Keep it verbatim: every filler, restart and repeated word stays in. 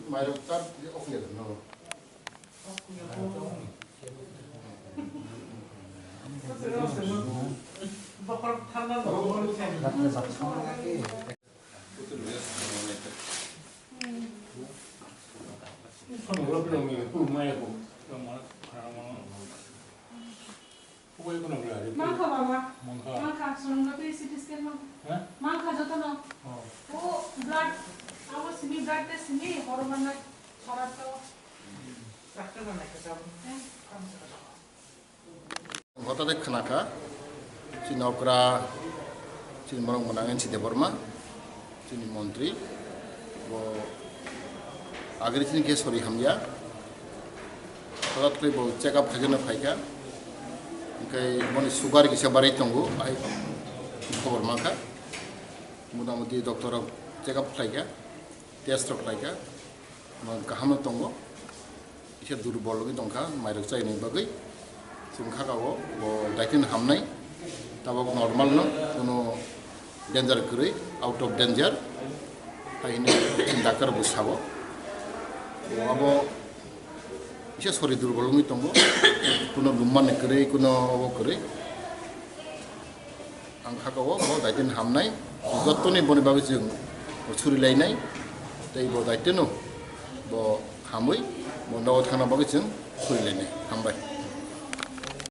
Mairok chap off ya no. Mankha baba. Mankha. Mankha, sonography, C T scan mankha. Hah? Mankha jotono. Oh. O blood, abo simi blood test simi, horo manna sorat to. Doctor manna ka jabo. Eh? Hota de khna kha, chini okra, chini morok mwnang N C Debbarma, chini montri, bo agri chini khe sori hamya, hota twi bo check up khaijana phaikha, hingkhe boni sugar kisa barai tongo, ai khobor mankha, motamuti doctor rok check up khlaikha, test rok khlaikha, bo kaham no tongo. Kisa durbol wngwi tongkha, mairok chaini bagwi. Chwng kha ka o, bo daitino hamnai, tabok normal no, kuno danger kwrwi, out of danger. Hai hwnwi chini doctor bo sabo. Bo abo kisa sori durbol wngwi tongo, kuno lumani kwrwi, kuno obo kwrwi. Ang kha ka o, bo daitino hamnai, jottoni boni bagwi chwng suri lainai, tei bo daitino bo hamwi, bo nogo thangna bagwi chwng suri lainai. Hambai.